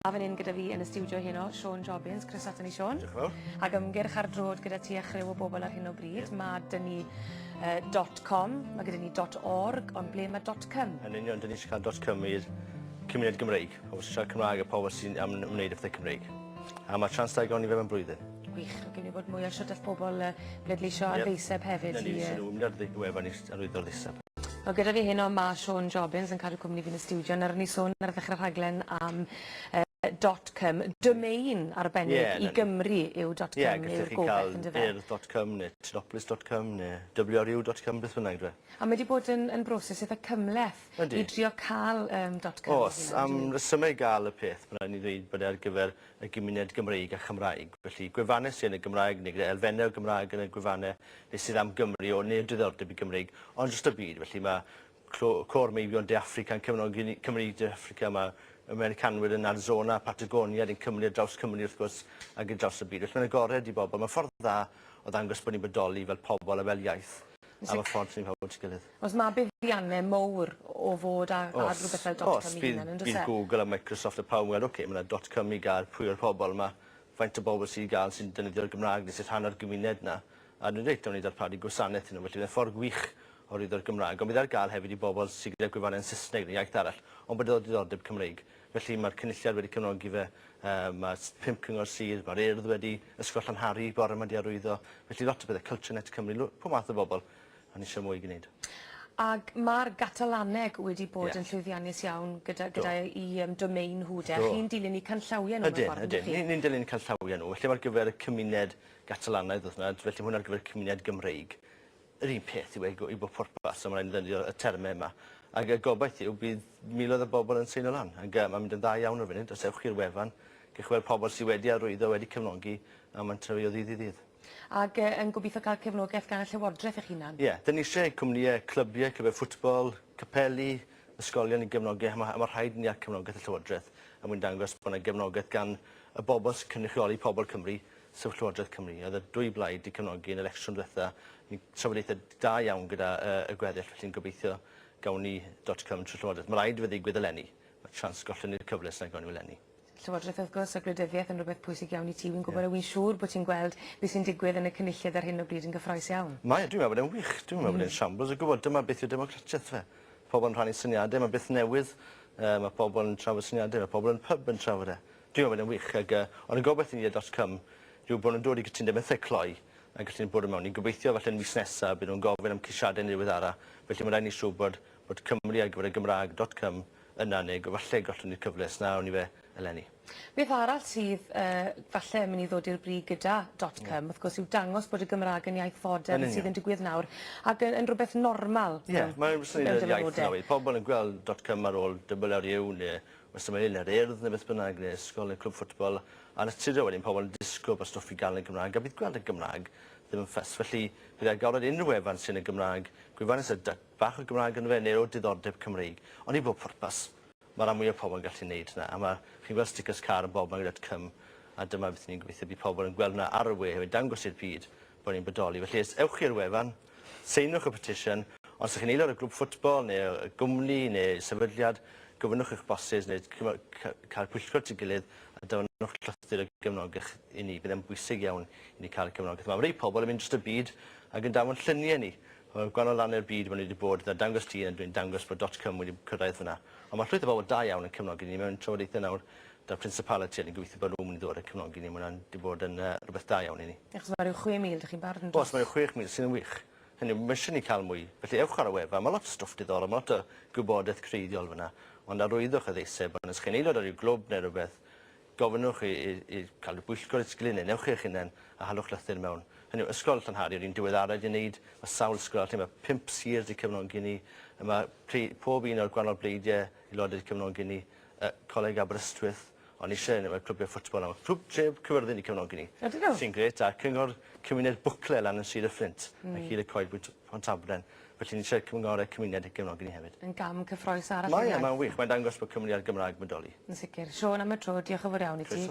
Fan hyn gyda fi yn y stiwdio heno, Siôn Jobbins. Croeso aton ni, Siôn. Diolch yn fawr. Ac ymgyrch ar droed gyda ti a chriw o bobl ar hyn o bryd. Yeah. Mae dyn ni uh, .com, mae gyda ni .org, ond ble mae .com? Yn union, dyn ni eisiau cael .com i'r cymuned Gymreig, pobl sy'n siarad Cymraeg a pobl sy'n am ymwneud â phethau Cymreig. A mae chance da i gawn ni fe mewn blwyddyn. Gwych, ac i ni bod mwy o siwt all pobl uh, bleidleisio ar yep. ddeiseb hefyd. Na ni, sy'n nhw'n mynd ar wefan i arwyddo'r ddeiseb. Wel gyda fi heno ma' Siôn Jobbins yn cadw cwmni fi yn y stiwdio. Nawr o'n i sôn ar ddechre'r rhaglen am yy dot com, domain arbennig Ie, i Gymru yw dot com Ie, yw'r gallech chi gobaith cael yndyfe? urdd dot com neu tinopolis dot com neu wru dot com beth bynnag dyfe? A mae 'di bod yn yn broses itha cymhleth Yndi. i drio ca'l yym dot com O's, am resymau i ga'l y peth ma' raid ni ddweud bod e ar gyfer y gymuned Gymreig a Chymraeg. Felly gwefannau sy yn y Gymraeg neu gyda elfennau o Gymraeg yn y gwefannau neu sydd am Gymru o neu diddordeb i Gymreig ond dros y byd. Felly mae clo- Côr Meibion De Affrica yn cefnogi ni, Cymru De Affrica, mae Americanwyr yn Arizona, Patagonia, yn Cymru ar draws Cymru wrth gwrs ac ar draws y byd. Felly mae'n agored i bobl. Mae'n ffordd dda o ddangos bod ni'n bodoli fel pobl a fel iaith. A mae ffordd sy'n pawb at ei gilydd. Os mae buddiannau mowr o fod ar, ar rhywbeth fel dot com i hunan, yn does e? Bydd Google a Microsoft a pawb yn gweld, oce, mae yna dot com i gael, pwy o'r pobl yma, faint o bobl sydd i gael sy'n defnyddio'r Gymraeg neu sy'n rhan o'r gymuned yna. A dwi'n reit, nawn ni darparu gwasanaeth i nhw, felly bydd e'n ffordd gwych o rwyddo'r Gymraeg. Ond bydd ar gael hefyd i bobl sydd gyda gwefannau yn Saesneg neu iaith arall, ond bod o diddordeb Cymreig. Felly mae'r Cynulliad wedi cefnogi fe, yy mae pump cyngor sir, mae'r Urdd wedi, Ysgol Llanhari bore 'ma 'di arwyddo, felly lot o bethe, CultureNet Cymru, lo- pob math o bobl, a ni eisiau mwy i gwneud. Ag ma'r Gatalaneg wedi bod Ie. yn llwyddiannus iawn gyda Do. gyda 'u yym domain nhw de. Do. Chi'n dilyn 'u canllawie nhw mewn Ydyn, ffordd ydyn. yndych chi? Ni ni'n dilyn canllawie nhw, felly ar gyfer y cymuned Gatalanaidd o'dd hwnna, felly ma' hwnna ar gyfer y cymuned Gymreig. Yr un peth yw e i bob pwrpas, a ma' raid ni ddefnyddio y terme yma. Ag y gobaith yw bydd miloedd o bobl yn seino lan, ag yy ma'n mynd yn dda iawn ar y funud, os ewch chi'r wefan, gewch chi weld pobl sy wedi arwyddo, wedi cefnogi, a ma'n tyfu o ddydd i ddydd. Ag yy yn gobeithio cael cefnogaeth gan y Llywodreth eich hunan? Ie, 'dyn ni isie cwmnïe, clybie, clybie ffwtbol, capeli, ysgolion i gefnogi, a ma' a ma' rhaid i ni ga'l cefnogaeth y Llywodreth er mwyn dangos bo' 'na gefnogaeth gan y bobl sy'n cynrychioli pobl Cymru, sef Llywodraeth Cymru. Oedd y dwy blaid 'di cefnogi yn yr election dwetha. Ni trafodaethe da iawn gyda yy y gweddill felly'n gobeithio gawn ni dot com trwy Llywodraeth. Ma' raid i fe ddigwydd eleni. Ma' chance gollon ni'r cyfle os nag awn ni eleni. Llywodraeth wrth gwrs a gwleidyddiaeth yn rhywbeth pwysig iawn i ti. Wi'n gwybod a wi'n siŵr bod ti'n gweld beth sy'n digwydd yn y Cynulliad ar hyn o bryd yn gyffrous iawn. Mae, dwi'n meddwl bod e'n wych. Dwi'n meddwl bod e'n shambles o gwbl. Dyma beth yw democratiaeth fe. Pobl yn rhannu syniadau, mae beth newydd, uh, mae pobl yn trafod syniadau, mae pobl yn pub yn trafod e. Dwi'n meddwl bod e'n wych ag yy ond y gobaith i ni ar dot com yw bod nhw'n dod i gytundeb eitha cloi a gallu ni bod yn mewn. Ni'n gobeithio falle mis nesa bydd nhw'n gofyn am ceisiadau yn ddiweddara felly mae'n rhaid ni siŵr bod bod Cymru ar gyfer y Gymraeg dot com yna neu falle gollwn ni'r cyfle os na awn ni fe eleni. Beth arall sydd yy falle yn mynd i ddod i'r brig gyda dot com wrth gwrs yw dangos bod y Gymraeg yn iaith fodern sydd yn digwydd nawr ac yn yn rhywbeth normal Ie, mae'n syniad iaith newydd. Pobl yn gweld dot com ar ôl double R U neu Os dyma un ar Urdd neu beth bynnag, neu ysgol neu clwb ffwtbol, a naturiol wedyn pobl yn disgwyl bod stwff i gael yn y Gymraeg, a bydd gweld y Gymraeg ddim yn ffys. Felly, bydd ar gael unrhyw wefan sy'n y Gymraeg, gwefan sydd â bach o Gymraeg ynddo fe, neu o diddordeb Cymreig. Ond i bob pwrpas, mae rhan mwyaf o pobl yn gallu neud hynna, a mae, chi'n gweld stickers car yn bob man gyda .com, a dyma beth ni'n gobeithio bydd pobl yn gweld hwnna ar y we hefyd, dangos i'r byd bod ni'n bodoli. Felly, ewch i'r wefan, Seinwch y petition, os ydych chi'n aelod o grŵp ffwtbol neu o gwmni neu sefydliad, gofynnwch i'ch bosses neu cael pwyllgor at ei gilydd a danfonwch llythyr o gefnogaeth i ni. Bydd e'n bwysig iawn i ni cael y cefnogaeth yma. Mae rhai pobl yn mynd dros y byd ac yn danfon lluniau ni o'r gwahanol rannau'r byd maen nhw wedi bod. Dyna dangos llun a dwi'n dangos bod dot com wedi cyrraedd fyna. Ond mae llwyth o bobl da iawn yn cefnogi ni mewn trafodaethau nawr 'da'r Principality a ni'n gobeithio bod nhw'n mynd i ddod a cefnogi ni. Mae hwnna'n 'di bod yn uh, rhywbeth da iawn i ni. Achos mae rhyw 6,000, dych chi'n barod yn dros? Oes, mae rhyw 6,000 sydd yn wych. Hynny yw, mae eisiau ni cael mwy. Felly ewch ar y wefan, mae lot o stwff diddorol, mae lot o gwybodaeth creiddiol fyna. Ond arwyddwch y ddeiseb, ond os chi'n aelod ar ryw glwb neu rhywbeth, gofynnwch i, i, i cael y bwyllgor at gilydd neu newch chi eich hunain a halwch lythyr mewn. Hynny yw, Ysgol Llanhari yw'r un diweddara wedi wneud, mae sawl ysgol arall, mae pump sir wedi cefnogi ni, mae pob un o'r gwahanol bleidiau aelodau wedi cefnogi ni, Coleg Aberystwyth, o'n i eisiau enw clwbiau ffwtbol nawr. Clwb Tref Cyfyrddin i cefnogi ni. Ydyn nhw? Sy'n grêt, a Cyngor Cymuned Bwcle lan yn Sir y Fflint, mm. a Hir y Coed Bwyt Pontabren. Felly ni eisiau cyngorau cymuned i gefnogi ni hefyd. Yn gam cyffroes arall. Mae, mae'n wych. Mae'n dangos bod Cymru a'r Gymraeg yn bodoli. Yn sicr. Siôn am y tro, diolch yn fawr iawn i ti.